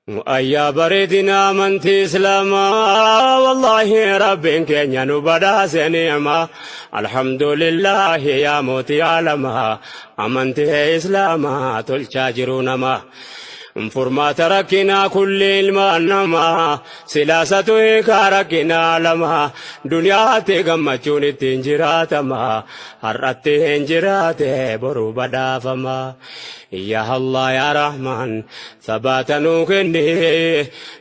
Ayyaa bareedina amantii Islaamaa, wallaahi Rabbiin keenya nu badhaase ni'maa. Alhamdulillaahi yaa mootii aalamaa, amantii Islaamaa tolchaa jiru namaa. Furmaata rakkinaa kulli ilmaan namaa, silaasatu hiikaa rakkinaa lamaa. Duniyaatti gammachuun ittiin jiraatama, har'atti hin jiraate boru badhaafama. Yaa Allah yaa Rahmaan, sabaata nuu kenni,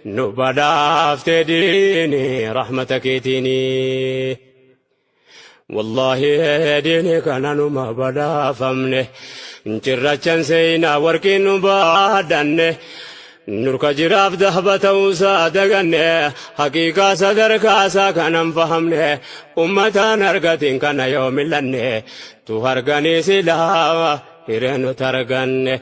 nu badhaafte diini rahmata keetiini. Wallaahi diini kana numa badhaafamne, cirrachan seenaa warqiin nu baadhanne. Nurka jiraaf dahba ta'uusaa daganne, haqiiqaa sadarkaasaa kanan fahamne, ummataan argatiin kana yoo millanne, tu harganii silaa hiree nuti arganne.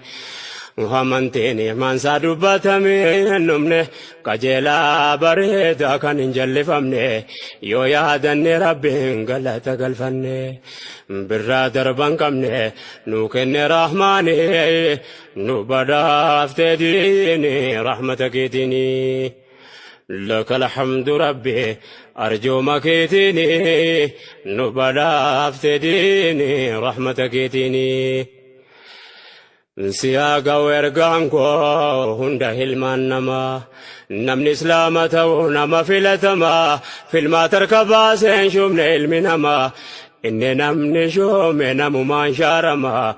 Amantiin imaansaa dubbatamee hin dhumne, qajeelaa bareedaa kan hin jallifamne, yoo yaadanne Rabbiin galata galfanne. Birraa darban qabne nuu kenne Rahmaani, nu badhaafte diini rahmata keetiini. Laka alhamdu Rabbi, arjooma keetiini nu badhaafte diini rahmata keetiini. Siyaa ga'u ergaan koo hunda hilmaan namaa, namni Islaama ta'u nama filatamaa, filmaata harka baaseen shuumne ilmi namaa. Inni namni shuume namumaan shaaramaa,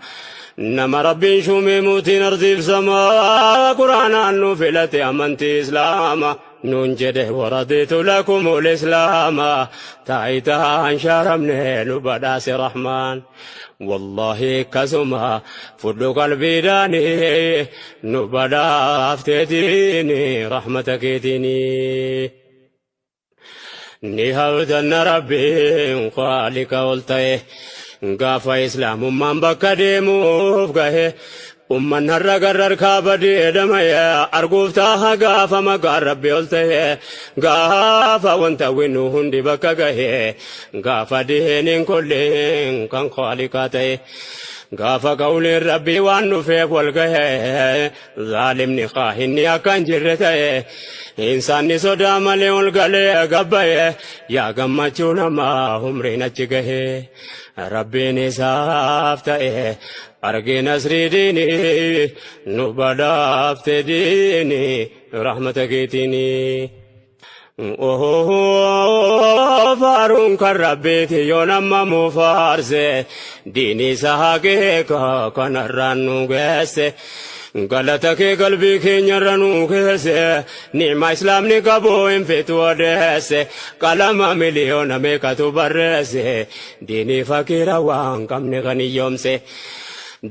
nama Rabbiin shuume mootiin ardiif samaa, Quraanaan nu filate amantii Islaama. Nuun jedhe waradiitu lakumul Islaama, taayitaan shaaramne nu badhaase Rahmaan. Wallaahi akkasuma fudhu qalbiidhaani, nu badhaaftee diini rahmata keetiini. Ni hawdanna Rabbiin khaalika ol ta'e, gaafa Islaamummaan bakka deemuuf gahe. Umman har'a garrar kaabadee dhama'e arguuf taaha gaafa maqaan Rabbi ol ta'e, gaafa wanta winnu hundi bakka gahe, gaafa diiniin kulliin kan khaaliqaa ta'e, gaafa qawliin Rabbii waan dhufeef wal gahe, zaalimni kaahinni akka hin jirre ta'e, insaanni sodaa malee ol galee gabbaye, yaa gammachuu namaa umriin achi gahe. Rabbiin isaaf ta'e argee nasrii diini, nu badhaafte diini rahmata keetiini. Faaruun kan Rabbiiti yoo nama mu faarse, diini isa haqiiqa kanarraan nu geesse. Galata kee qalbii keenyarra nu keesse, ni'ma Islaamni qabu hin fitu odeesse, qalama miliyoona meeqatu barreesse, diinii fakiira waan qabne kan hiyyoomse.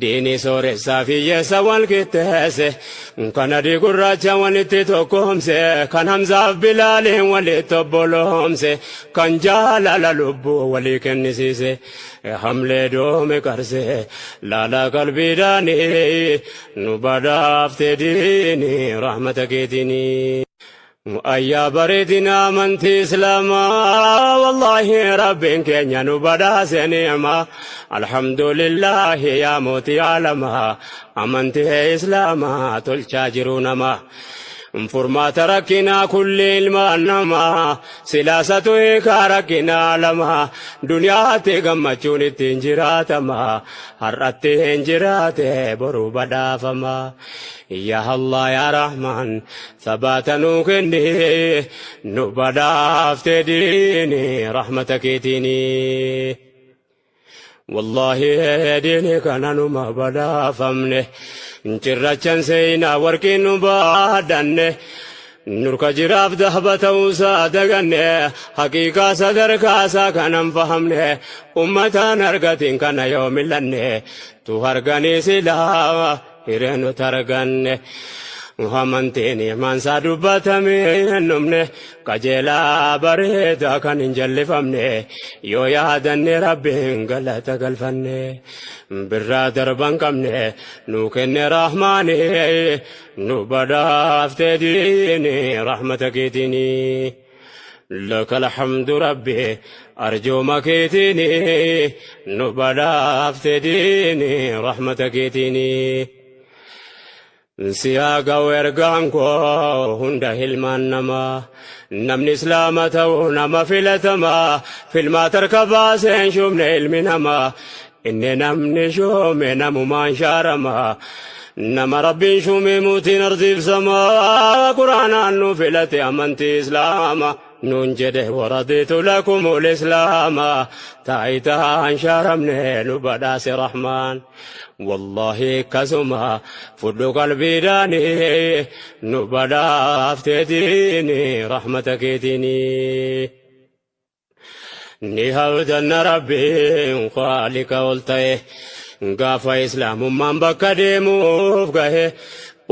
Diinii sooressaa fi hiyyeessa wal qixxeesse, kan adii gurraacha walitti tokkoomse, kan Hamzaaf Bilaaliin walitti obboloomse, kan jaalala lubbuu walii kennisiise. Hamlee doome qarse laalaa qalbiidhaanii, nu badhaafte diinii rahmata keetiini. Ayyaa bareedina amantii Islaamaa, wallaahi Rabbiin keenya nu badhaase ni'maa. Alhamdulillaahi yaa mootii aalamaa, amantii Islaamaa tolchaa jiru namaa. Furmaata rakkinaa kulli ilmaan namaa, silaasatu hiikaa rakkinaa lamaa. Duniyaatti gammachuun ittiin jiraatama, har'atti hin jiraate boru badhaafama. Yaa Allah yaa Rahmaan, sabaata nuu kenni, nu badhaafte diini rahmata keetiini. Wallaahi diini kana numa badhaafamne, cirrachan seenaa warqiin nu baadhanne. Nurka jiraaf dahba ta'uusaa daganne, haqiiqaa sadarkaasaa kanan fahamne, ummataan argatiin kana yoo millanne, tu harganii silaa hiree nuti arganne. Amantiin imaansaa dubbatamee hin dhumne, qajeelaa bareedaa kan hin jallifamne, yoo yaadanne Rabbiin galata galfanne. Birraa darban qabne nuu kenne Rahmaani, nu badhaafte diini rahmata keetiini. Laka alhamdu Rabbi, arjooma keetiini nu badhaafte diini rahmata keetiini. Siyaa ga'u ergaan koo hunda hilmaan namaa. Namni islaama ta'u nama filatamaa. Filmaa tarka baaseen shuumne ilmi namaa. Inni namni shuume namumaan shaaramaa. Nama rabbiin shuume mootiin ardiif samaa. Quraanaan nu filate amantii islaamaa. Nuun jedhe waradiitu lakumul islaama. Taayitaan shaaramne nu badhaase rahmaan. Wallaahi akkasuma fudhu qalbiidhaani nu badhaafteetiini rahmata keetiini. Ni hawdanna rabbiin khaalika ol ta'e gaafa islaamummaan bakka deemuuf gahe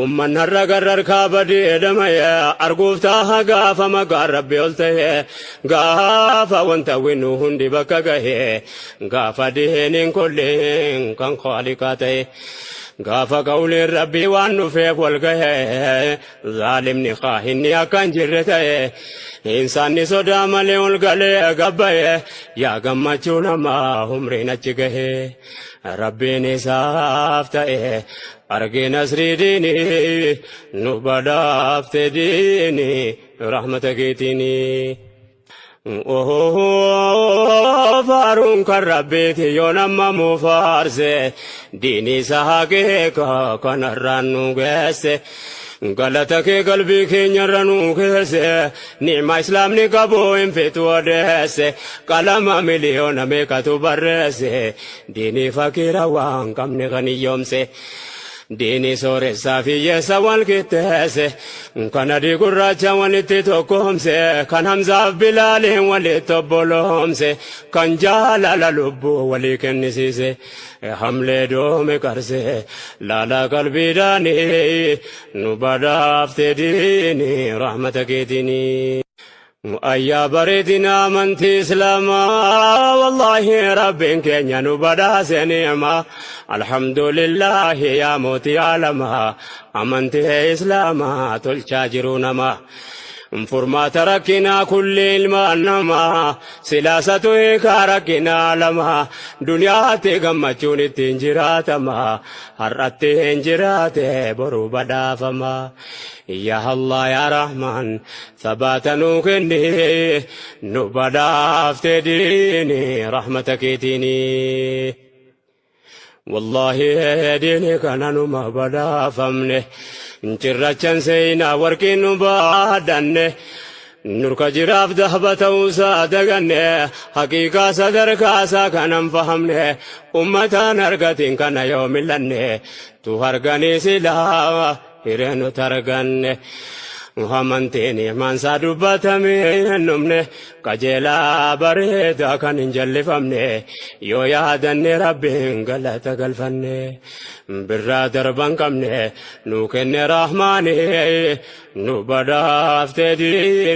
umman har'a garrar kaabadee dhama'e arguuf taaha gaafa maqaan rabbi ol ta'e gaafa wanta winnu hundi bakka gahe gaafa diiniin kulliin kan khaaliqaa ta'e gaafa qawliin rabbii waan dhufeef wal gahe zaalimni kaahinni akka hin jirre ta'e insaanni sodaa malee ol galee gabbaye yaa gammachuu namaa umriin achi gahe rabbiin isaaf ta'e argee nasrii diinii nu badhaafte diinii rahmata keetiinii. Faaruun kan rabbiiti yoo nama mu faarse diinii isaa hakeeka kanarraan nu geesse. Galata kee qalbii keenyarra nu keesse ni'ma islaamni qabu hin fitu odeesse qalama miliyoona meeqatu barreesse diinii fakiira waan qabne kan hiyyoomse. Diinii sooressaa fi hiyyeessa wal qixxeesse kan adii gurraacha walitti tokkoomse kan Hamzaaf Bilaaliin walitti obboloomse kan jaalala lubbuu walii kennisiise hamlee doome qarse laalaa qalbiidhaanii nu badhaafte diinii rahmata keetiinii. Ayyaa bareedina amantii islaamaa wallaahi rabbiin keenya nu badhaase ni'maa alhamdulillaahi yaa mootii aalamaa amantii islaamaa tolchaa jiru namaa. Furmaata rakkinaa kulli ilmaan namaa silaasatu hiikaa rakkinaa lamaa duniyaatti gammachuun ittiin jiraatama har'atti hin jiraate boru badhaafama. Yaa Allah yaa Rahmaan sabaata nuu kenni nu badhaafte diini rahmata keetiini. Wallaahi diini kana numa badhaafamne cirrachan seenaa warqiin nu baadhanne nurka jiraaf dahba ta'uusaa daganne haqiiqaa sadarkaasaa kanan fahamne ummataan argatiin kana yoo millanne tu harganii silaa hiree nu targanne. Amantiin imaansaa dubbatamee hin dhumne qajeelaa bareedaa kan hin jallifamne yoo yaadanne rabbiin galata galfanne birraa darban qabne nu kenne rahmaani nu badhaafte diin.